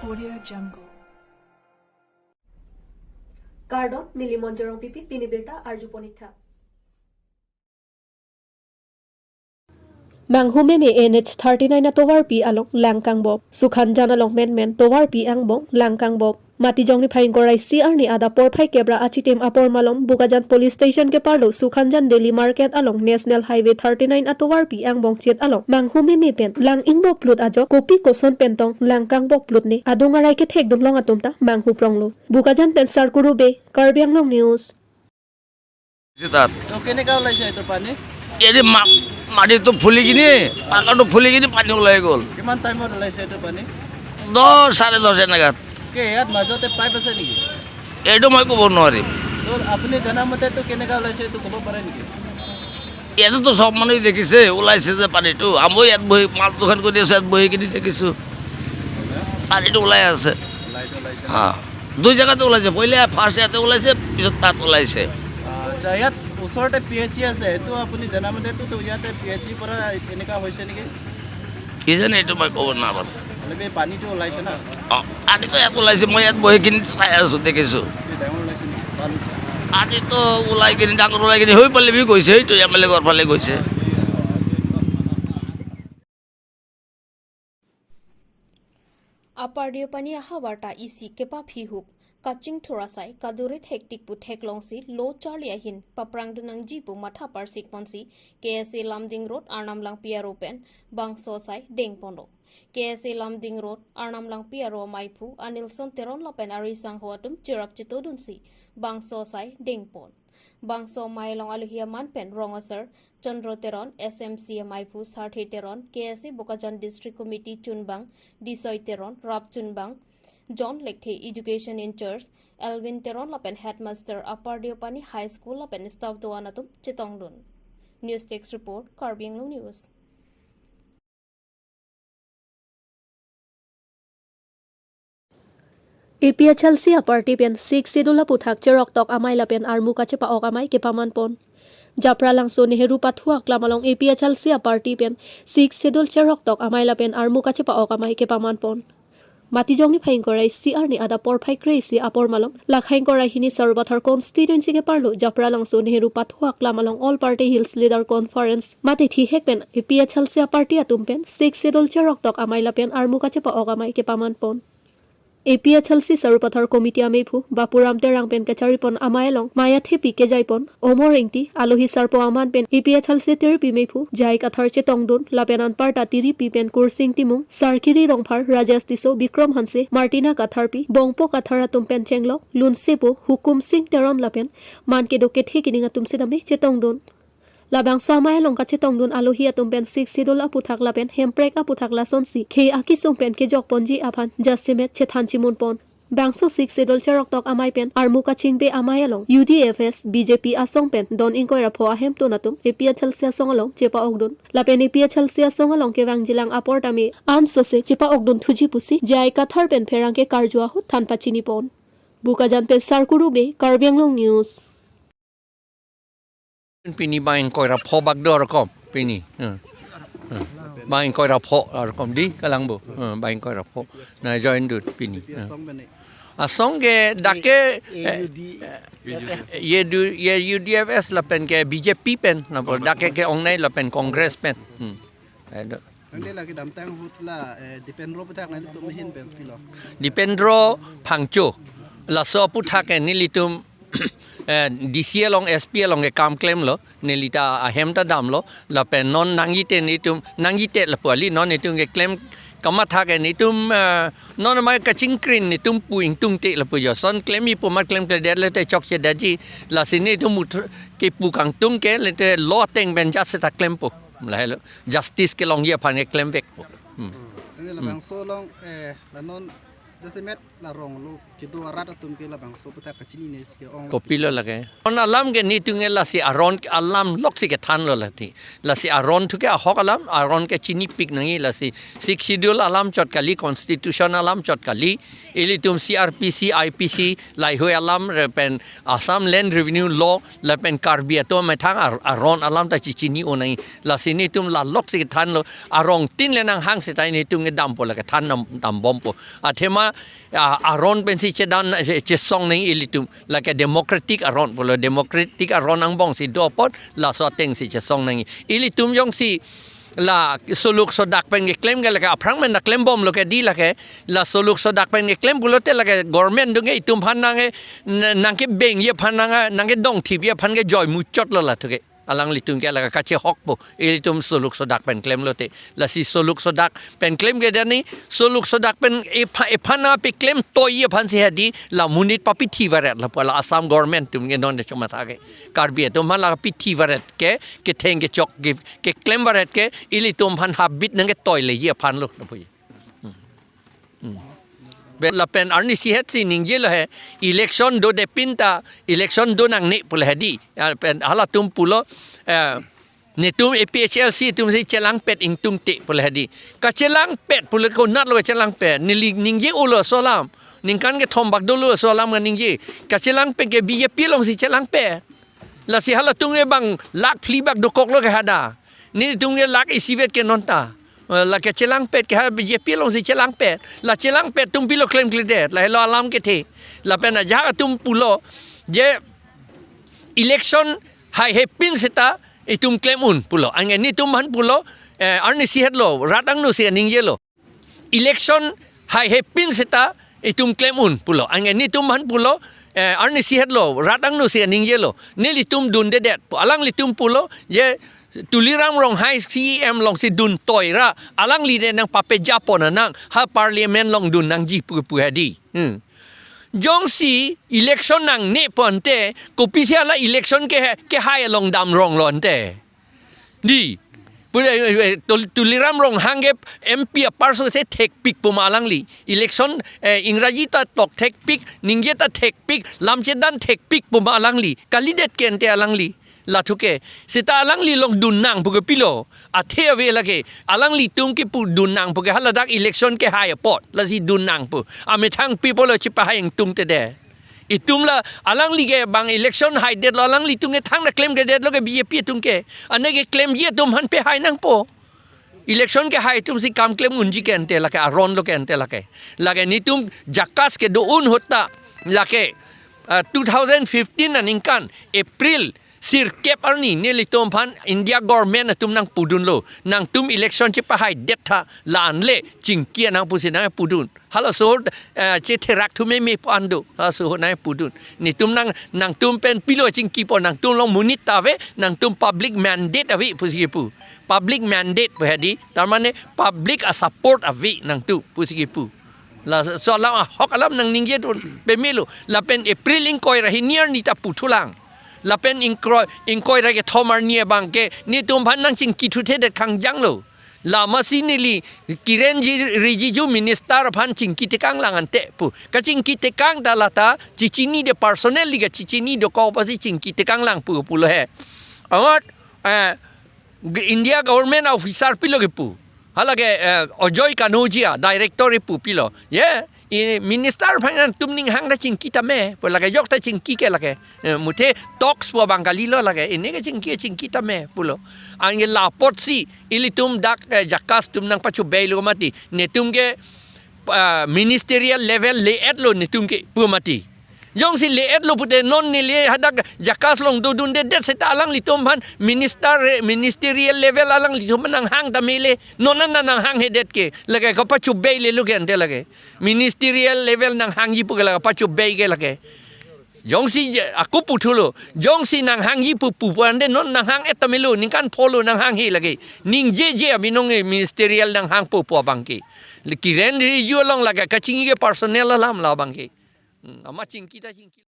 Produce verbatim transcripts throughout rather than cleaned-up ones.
Audio Jungle. Kardom, neli Monjorong Pipi, pini birta arju pon ik tha. Manghu meme N H thirty-nine atovarpi along lang kangbop. Sukhanjan along menmen tovarpi angbong lang kangbop. Matijong niphai ingkoi ra isi arni adap porphai kep ra achitim apor malom Bokajan Police Station keparlo Sukhanjan Daily Market along National Highway thirty-nine atovarpi angbong chit along manghu meme pen lang ingboplut ajok kopi koson pen tong lang kangboplut ne adung arai kethekdun long atum ta manghu pronglo. Bokajan pen Sarkuru Bey, Karbi Anglong News. তাত তো কেনেকা ওলাইছে এইটো পানী? এৰি মা- মাটিটো ফুলি কিনি, পাকাটো ফুলি কিনি পানী ওলাই গ'ল। কিমান টাইমত ওলাইছে এইটো পানী? দহ, চাৰে দহ এনেকাত। কি ইয়াত মাজতে পাইপ আছে নেকি? এইটো মই ক'ব নোৱাৰিম। তো আপুনি জনা মতে তো কেনেকা ওলাইছে এইটো ক'ব পাৰে নেকি? ইয়াতেতো সব মানুহে দেখিছে, ওলাইছে যে পানীটো। আমি ইয়াত বহি, মাছ দোকান কৰি আছো, ইয়াত বহি কিনি দেখিছো। পানীটো ওলাই আছে। লাইট ওলাইছে। হা, দুই জেগাতে ওলাইছে। পहिले ফাৰ্ষ্ট ইয়াতে ওলাইছে, পিছত তাত ওলাইছে। আচ্ছা, ইয়াত ওচৰতে পি এইচ চি আছে, সেইটো আপুনি জনা মতেতো তো ইয়াতে পি এইচ চি পৰা এনেকা হৈছে নেকি? কি জানে, এইটো মই ক'ব নোৱাৰো। মানে এই পানীটো ওলাইছে না? অ, পানীটো ইয়াত ওলাইছে, মই ইয়াত বহি কিনি চাই আছো, দেখিছো। এই ডাঙৰ ওলাইছে নেকি? বালু চাই। পানীটো ওলাই কিনি, ডাঙৰ ওলাই কিনি, হৈ ফালে বি গৈছে, সেইটো এম এল এ ঘৰ ফালে গৈছে। Apar Deopani ahavar ta isi kepaphi hup, kachingthur asai, kadure thektik pu theklongsi, lo charli ahin, paprangdun nangji pu matha parsik ponsi, K S A Lumding Road, Arnam Langpi aro pen, bangso asai dengponlo. K S A Lumding Road, Arnam Langpi aro amaiphu, Anilson Teron lapen ari sangho atum chirap chitodunsi, bangso asai dengpon. Bangso amei along alohi aman pen rong asar, Chandra Teron, S M C amaiphu Sarthe Teron, K S A Bokajan District Committee chunbang, Disoi Teron, rap chunbang, John Lekthe, Education in Charge, Elvin Teron lapen Headmaster Apar Deopani High School lapen staff do-an atum chetongdun. News Desk Report, Karbi Anglong News. A P H L C aparty pen Sixth Schedule aputhak cheroktok amei lapen armu kachepa-ok amei kepamanpon. Japralangso Nehru Pathu Aklam along A P H L C aparty pen Sixth Schedule cheroktok amei lapen armu kachepa-ok amei kepamanpon. Matijong niphai ingkoi ra isi arni adap porphai kre-isi apor malom, lakhai ingkoi ra hini Sarupathar constituency keparlo Japralangso Nehru Pathu Aklam along All Party Hills Leader Conference mate thihek pen A P H L C aparty atum pen Sixth Schedule cheroktok amei lapen armu kachepa-ok amei kepamanpon. A P H L C Sarupathar Committee ameiphu Bapuram Terang pen kacharipon amei along mei athepi kejaipon Omor Ingti, alohi sarpo aman pen A P H L C tiripi meiphu J I Kathar chetongdun lapen anparta tiripi pen Kursing Timung, Sarkiri Rongphar, Rajesh Tisso, Bikram Hanse, Martina Katharpi, Bongpo Kathar atum pen chenglok lunsepo Hukum Sing Teron lapen man kedo kethe kining atum sedame chetongdun. Labangso amei along kachetongdun alohi atum pen Sixth Schedule aputhak lapen hemprek aputhak lasonsi khei akesung pen kejokponji aphan jasemet chethan chimunpon. Bangso Sixth Schedule cheroktok amei pen armu kachingbe amei along U D F S, B J P asong pen don ingkoi ra pho ahemtun atum A P H L C asong along chepa-okdun. Lapen A P H L C asong along kevangjilang apor tame ansose chepa-okdun thuji pusi J I Kathar pen pherangke karju ahut than pachinipon. Bokajan pen Sarkuru Bey, Karbi Anglong News. Pini bang ingkoi ra pho bak do rokom pini. Eh, eh. Bang ingkoi ra pho rokom di kalang bo. Eh, bang ingkoi ra pho. Na join dut pini. Eh. Asong ke dak ke, eh, ye du, ye U D F S lapen ke B J P pen, na bol dak ke ke ongnei lapen Congress pen. Hmm. Aduh. Nangli lagi damtang ahut la, eh, Dipendro aputhak nanglitum ahin pen pilo. Dipendro Phangcho. Laso aputhak ke nelitum, eh, D C along, S P along ke kam klemlo, neli ta ahem ta damlo, lapen non nangji te nelitum, nangji te lapu kali, non nelitum ke klem kamathak ke nelitum, eh, non amei kachingkrin nelitum pu ingtungte lapu jo. Son klem-i pu amat klemkledet le te chokchedetji, lasi nelitum muthur kepu kangtung ke le te lo ateng pen jat seta klempo. Lahelo justice kelongji aphan ke klemvekpo. Hmm. Tangte labangso along, eh, la non jasemet la rong lo kedo arat atum ke labangso aputhak kachinine si ke-ong. Kopilo lake. Non alam ke nelitum ke lasi aron alam loksi kethanlo lati. Lasi aron thu ke ahok alam, aron ke chinipik nangji lasi Sixth Schedule alam chot kali, Constitution alam chot kali, ilitum C R P C, I P C, laheihui alam re pen Assam Land Revenue Law lapen Karbi atum amethang ar-, aron alam ta chichini-o nangji. Lasi nelitum la loksi kethanlo, arong tin le nanghang seta nelitum kedampo la kethan dam, dambompo. Athema a-, aron pensi chedan, che-, chesong nang ilitum. Lake democratic aron pulo, democratic aron angbongsi do apot laso atengsi chesong nang. Ilitum jongsi la soluk sodak pen keklem ke lake aphrang men na klembomlo ke di lake, la soluk sodak pen keklem pulote lake government atum ke itum aphan nang, nangkebengji aphan nang, nangkedongthipji aphan ke joi muchotlo la thuke. Alanglitum ke lake kachehokpo, ilitum soluk sodak pen klemlote. Lasi soluk sodak pen klem ke dani, soluk sodak pen epha-, ephan nangpeklem toiji aphansi hedi, la monit papithi varet lapu la Assam government atum ke non de chomatha ke. Karbi atum aphan la pithi varet ke, ketheng kechok ke, keklem varet ke, ilitum aphan habit nangketoileji aphanlo lapu. Hmm. Hmm. Be lapen arnisi hetsi ningjelo he, election dodepin ta, election do nangne pulo hedi. Ya, pen halatum pulo, eh, netum A P H L C atumsi chelangpet ingtungte pulo hedi. Kachelangpet pulo konatlo kachelangpet. Neli ningje-olo laso alam. Ningkan kethom bak dolo laso alam kaningje. Kachelangpet ke B J P alongsi chelangpet. Lasi halatum ke bang lakh phli bak dokoklo ke hadak. Netum ke lakh isivet ke non ta. Eh, la kachelangpet ke ha B J P alongsi chelangpet. La chelangpet atum pilo klemkledet. Lahelo alam kethe. Lapen ajahak atum pulo je election haihepin seta itum klem un pulo. Anke netum aphan pulo, eh, arnisi hetlo, rat angno si ningjelo. Election haihepin seta itum klem un pulo. Anke netum aphan pulo, eh, arnisi hetlo, rat angno si ningjelo. Nelitum dundedet pu. Alanglitum pulo je Tuliram Ronghang C E M alongsi dun toira, alangli de nangpapeja ponnang, ha parliament along dun nangji pu pu hedi. Hmm. Jongsi election nangne pu ante, kopisi hala election ke, kehai along damronglo ante. Di. Pu, eh, eh, Tul-, Tuliram Ronghang ke M P apar so se thekpik pu ma alangli. Election, eh, Ingraji ta tok thekpik, ningje ta thekpik, lamchedan thekpik pu ma alangli. Kalidet ke ante alangli. Lathuke. Seta alangli along dun nang pu ke pilo. Athe ave lake. Alanglitum kipu dun nang pu ke haladak election kehai apot. Lasi dun nang pu. Amethang people lo chepahai ingtungtedet. Itum la alangli ke bang election haidetlo alanglitum ke thangta klemkledetlo ke B J P atum ke. Ane keklemji atum aphan pehai nangpo. Election kehai atumsi kam klem unji ke ante lake, aronlo ke ante lake. Lake netum JACAS kedo un ahut ta lake, ah, two thousand fifteen aningkan April sirkep arni nelitum aphan India government atum nangpudunlo. Nangtum election chepahaidet tha la-an le chingki nang pusi nangpudun. Halaso ahut, eh, chetherak thu meme pu an do. Halaso ahut nangpudun. Netum nang, nangtum pen pilo chingkipo, nangtum along monit ta ave, nangtum public mandate ave pusi kipu. Public mandate pu hedi, tar mane public asupport ave nangtum pusi kipu. Laso alam ahok alam nangningje dun pemelo. Lapen April ingkoi ra hini arni ta puthulang. Lapen ingkoi, ingkoi ra kethom arni abang ke netum aphan nangchingkithuthedet kangjanglo. Lamasi neli Kiren Ji-, Rijiju minister aphan chingki tekanglang ante pu. Kachingki tekang ta lata chechinidet, personally kachechini dokok pusi chingki tekanglang pu pulo he. Amat, eh, g-, India government officer pilo kipu. Halake, eh, Ajoy Kanodia, director kipu pilo. Ye, i minister aphan nangtum ning hang ta chingki tame. Pu lake ajok ta chingki ke lake. Eh, muthe talks pu abang kalilo lake. Ini ke chingki, chingki tame pulo. Anke la apotsi ilitum dak, eh, JACAS atum nangpachobeilo mati. Netum ke, ah, ministerial level le-etlo netum ke pu mati. Jongsi le-etlo pute non neli hadak JACAS along dodundedet seta alanglitum aphan minister, ministerial level alanglitum aphan nanghang ta mele. Non an nanghanghedet ke. Lake kapachobeilelo ke ante lake. Ministerial level nanghangji pu ke lake kapachobei ke lake. Jongsi je-, ako puthulo. Jongsi nanghangji pu pu pu ante non nanghang-et ta melo. Ningkan pholo nanghanghe lake. Ningjeje abinong e ministerial nanghangpo pu abang ke. Le Kiren Rijiju along lake kachingki ke personal alam la abang ke. Hmm, amat chingki ta chingki.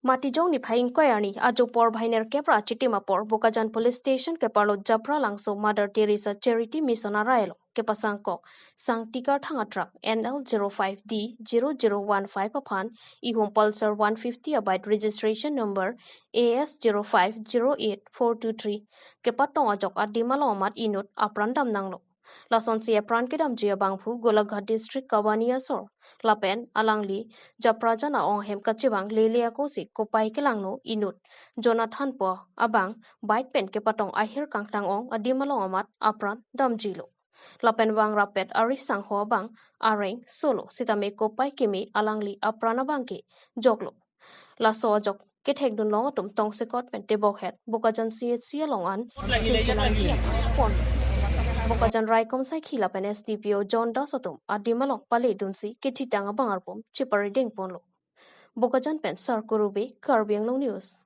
Matijong niphai ingkoi arni ajo porphai nerkep ra achitim apor Bokajan Police Station keparlo Japralangso Mother Teresa Charity Mission arai along kepasangkok Sangti Karthang a-truck N L zero five D zero zero one five aphan ihum Pulsar one fifty abike registration number A S zero five zero eight four two three kepatong ajok adim along amat inut apran damnanglo. Lasonsi apran kedamji abangphu Golaghat District Kabani asor. Lapen alangli Japrajan a-ong ahem kachevang lele akosi kopai kelangno inut Jonathan po abang bike pen kepatong ahir kangtang ong adim along amat apran damjilo. Lapen vangrap pet ari sangho abang areng solo sitame kopai keme alangli apran abang ke joklo. Laso ajok kethek dunlong atum tongsekot pen tebokhet Bokajan C H C along an sing kelangji pon. Bokajan raikom saikhi lapen S D P O John Das atum adim along pale dunsi kethitang abang arpum cheparideng ponlo. Bokajan pen Sarkuru Bey, Karbi Anglong News.